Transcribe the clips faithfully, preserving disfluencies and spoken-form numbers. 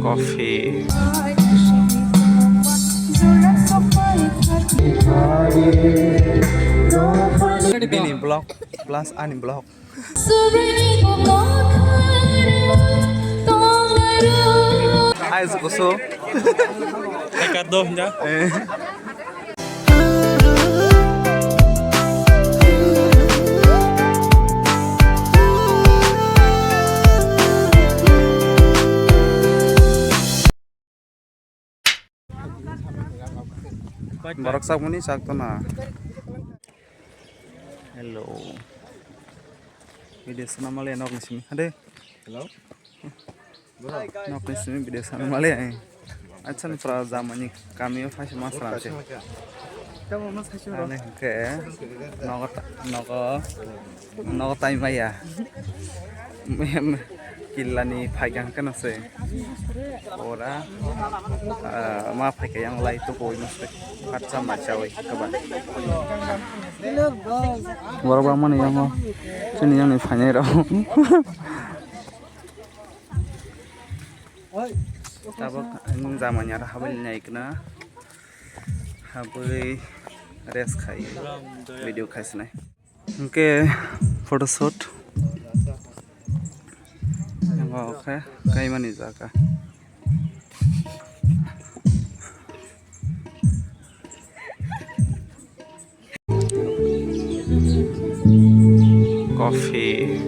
Coffee. Bini vlog plus ani vlog. Ais kusu. Ricardo, ya. Eh. Borok sakmani sak to na. Hello. Video sana male nok ni simi. Hade. Hello. Nok ni simi video sana male. Acha pra jamani kami o phai ma sara se. Ani ke nogo nogo. Nogo tai maya. Killa ni phaikha hwnkhe no se. Ora, ah, ma phaikha yang lai to koi mas pe. Patsa ma chawi kaba. Borok bangmani yango. Chini yang ni phainai rok. Tabok ang jamani aro habani nai kna. Habwi rest khai. Video khai sinai. Hwnkhe photoshoot. Yango khe kaimani jaga. Coffee.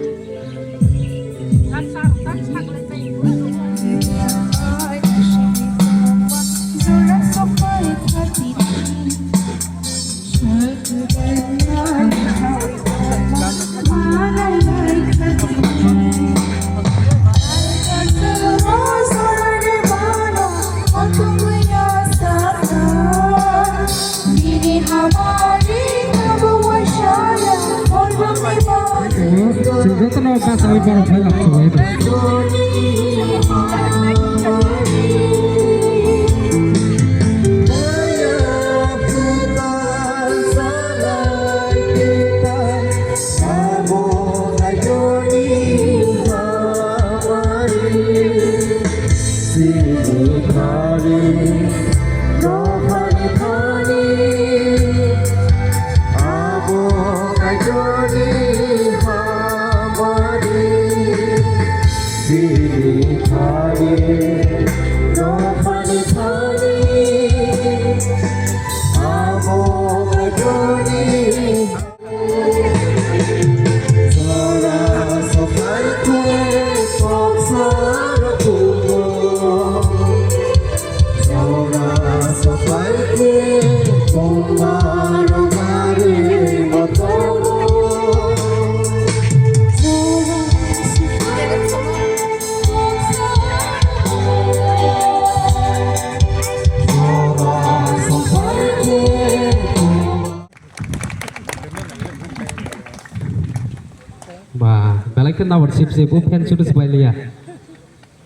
Jotono kasawi borok phai lak chugwi. Ba, belai khe nawar sip sip, o fan sudu swbai liya.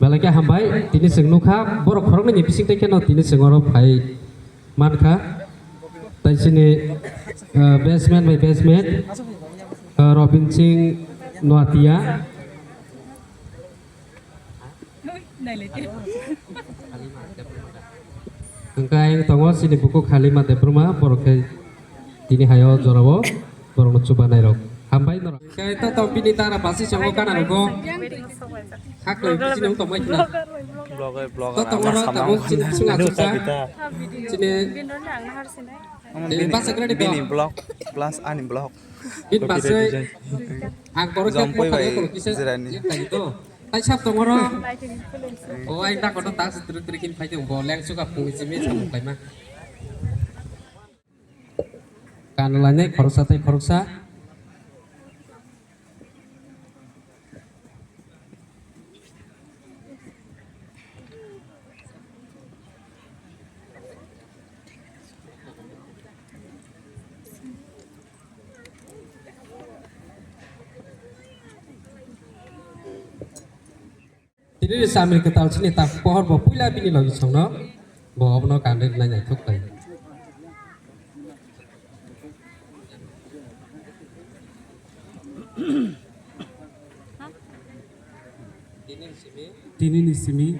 Belai khe hambai, tini chwng nukha, borok khoroknwi ni bising tei kheno tini chwng oro phai mankha. Tai chini, ah, batsman bai batsman, ah, Robin Singh Noatia. Hwnkhe ayang tongo chini bukhuk Halima Debbarma, borok khe tini hayo jorao borokno chubanai rok. Hambai norok. Hwnkhe tato bini dara basi chongo gana rogo. Haklai bisi nung tongmai khna. Blogger, blogger, tato oro tabuk chini chwla chuksa. Chini. Bini, bini vlog plus ani vlog. Bini basai ang borok khe Jompoi bai kisa jirani. Yang tadi to. Tai sab tong oro. O ai ta kono tas trik trik in phai tong bo leng suka pung simi samung paima. Kan lainai khoroksa tai khoroksa. Tini ni samir kwtal chini tak pohor bo puila bini logi songno bo obono kanri nai naithok tai. Tini ni simi. Tinini simi.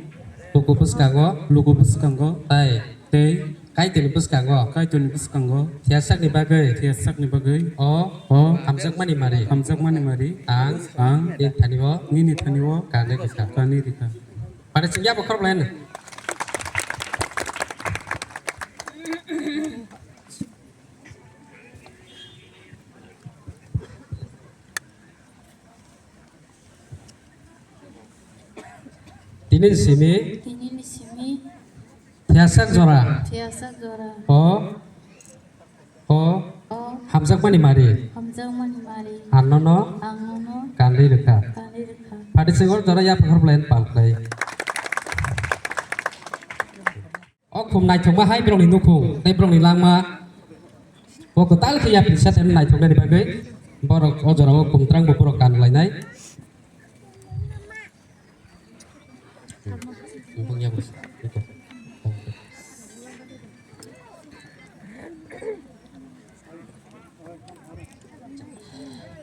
Luku bwskango. Luku bwskango. Tai. Tei. Kaitorni bwskango. Kaitorni bwskango. Thiyasakni bagwi. Thiyasakni bagwi. O. O. Hamjakmani mari. Hamjakmani mari. Ang. Ang. Nini thani o. Nini thani o. Kanwi rikha. Kanwi rikha. Pare chingya bokhorok lain. Tini ni simi. Tini ni simi. Thiyasa jora. Thiyasa jora. O. O. O. Hamjakmani mari. Hamjakmani mari. Ang nono. Ang nono. Kanri rwkha. Kanri rwkha. Pati singor jora ya phakhar plan pal khlai. O khum naithokma hai borokni nukhung tei borokni langma. Bo kwtal khe yapri sa tei naithoknani bagwi borok o jorao khum twrangbo borok kan lainai.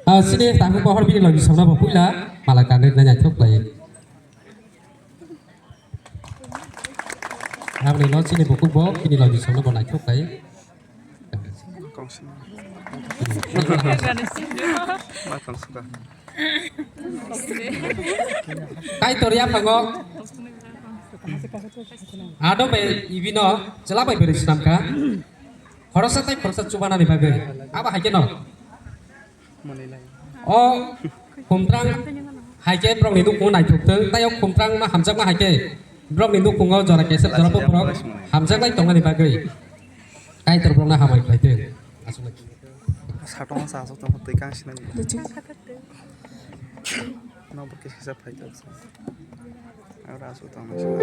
Ah, sini takhuk pohor bini logi somna bo puila mala kanwi naithok khlai. Aboni no chini bukuk bo bini logi songno bo naithok khlai. Kaitor yaphango. Ado bai ibino chwla bai bwrwi swnamkha. Khoroksa tei khoroksa chubanani bagwi. Abo hai kheno. O khumtrang hai khe borokni nukhungo naithok thung, tei o khumtrang ma hamjakma hai khe borokni nukhungo jora kesa jora boborok hamjaklai tongnani bagwi Kaitor borokno hambai khlai thung. Aswk. Satong sa aswk tong twi kang sinai. Nobo kisa kisa phai tong. Ora aswk tong nai sila.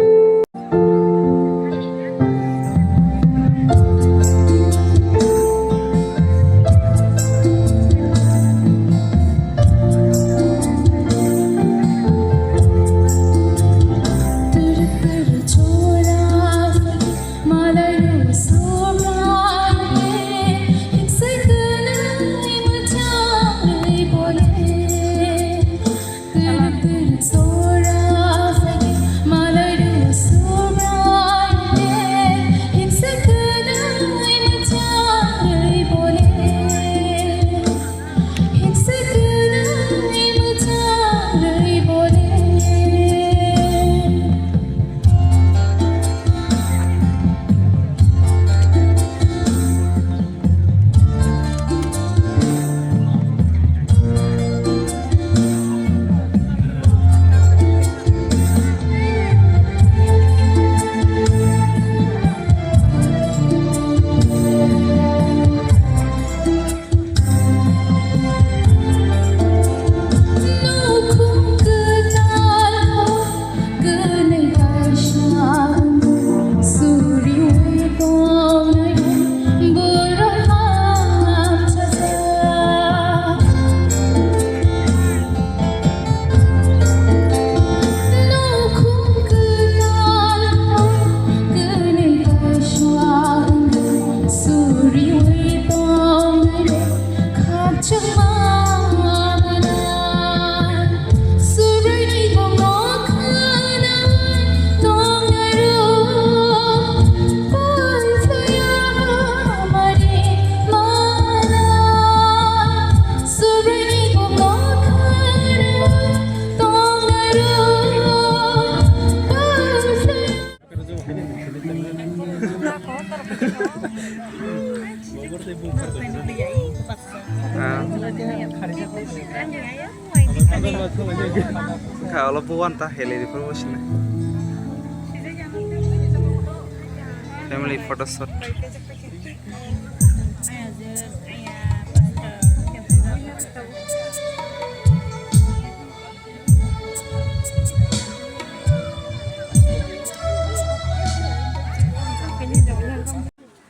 Kha olo buwan ta heli rifo bo sini. Family photo shoot.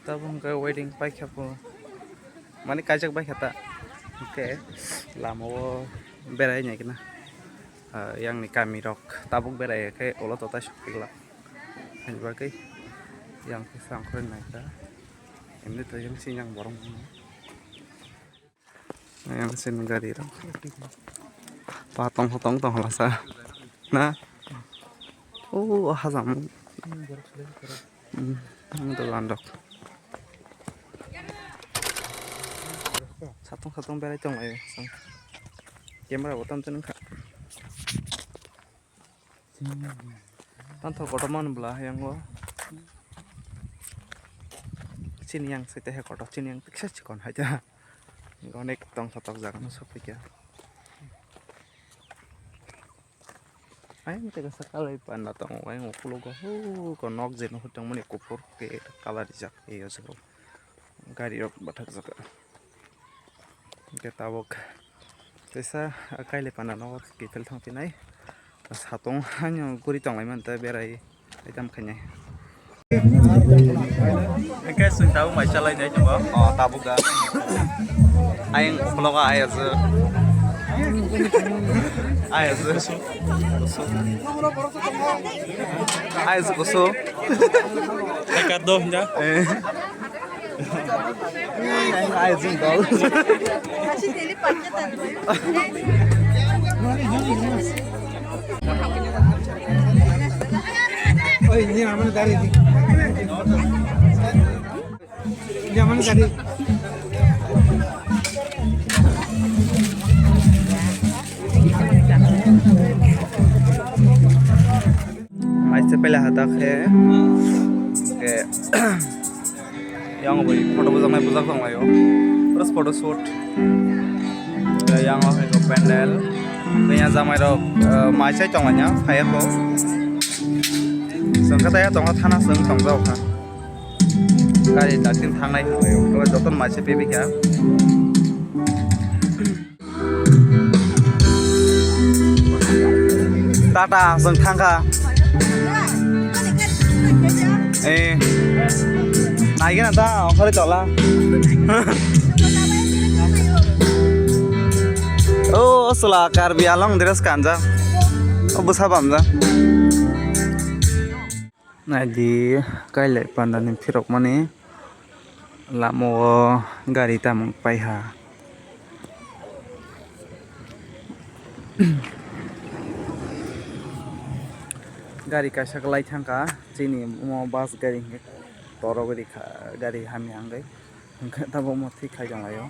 Tabuk hwnkhe wedding paikha bo, mani kaijak baikha ta, hwnkhe lama o berai naikhe na, ah, yang ni kami rok tabuk berai khe ulo totai sokphaikha, haini bagwi yang khe swngkhorwi naikha, emni to yang sini yang borok. Yang sini gari rok. Pa tong tong tong lasa. Na? Oh, hajam. Hmm, ang dogan rok. Satung satung berai tong laio. Camera bo tam tong kha. Tang thok kotor man bwla yang o. Chini yang site he kotor, chini yang tiksa chikon hai ta. Onek tong satok jaga no sopikya. Ayang tega sa kalai panda tongo, ayang ukulogo, hu, ko nok je nukhu tongmani kuphur ke colour rijak, e, o jaga o gari rok bathakjak. Hingke tabok kaisa kailai panda nogo kiphil thangphinai. Satung ayang guri tonglaimani tei berai. Ekdam khainai. Hingke chwng tabuk mai chalai nai tongo. O, tabuk da. Ayang ukologo ayajwk. Ayajwk. Ayajwk kusu. Eka do hinda. Eh. Ayajwk dol. Oi, ini namanya dari ini. Ini namanya dari. Maise pela hata khe, ke, yang bai photo bujaknai bujak tong laio. Terus photo shoot. Yang o hai ko pandal. Kaya jamai rok, eh, mai chai tong laina, phai ko. Sengkha taya tong thana seng tong jao kha. Gari datin thangnai hwnwi joto mai se pebi kha. Tata, chwng thangkha. Eh. Naigena ta, okhori tola. O, sula Karbi Anglong dress kanja. O, bwsa bamja. Naidi kailai pandani phirokmani lama o gari tamung paiha. Gari kaisa kwlai thangkha, chini omo bus gari hwnkhe torogwi rikha, gari hamya hwnkhe. Hwnkhe tabuk omo thik khai tonglaio.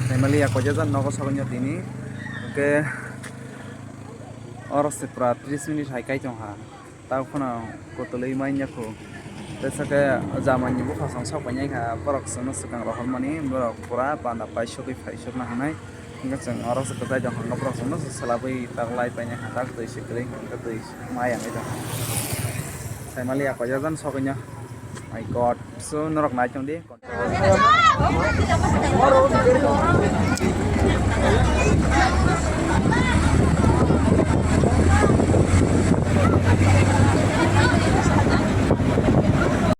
Family ya kojajan nogo sogwino tini. Hwnkhe oro se pura tris minute hai kai tongkha. Tabuk phano kotolwi manya kho. Tei sake jamani bukhasong sok painai kha, borok chwngno swkang rohormani, borok pura panda paisogwi phaisokna hwnwi. Hwnkhe chwng oro se kwchai tongkha, borok chwngno se swlabwi taklai painai kha, tak twi se kwrwi hwnkhe twi maya wngwi tongkha. Family ya kojajan sogwino. My God, so norok nai tongdi. Oro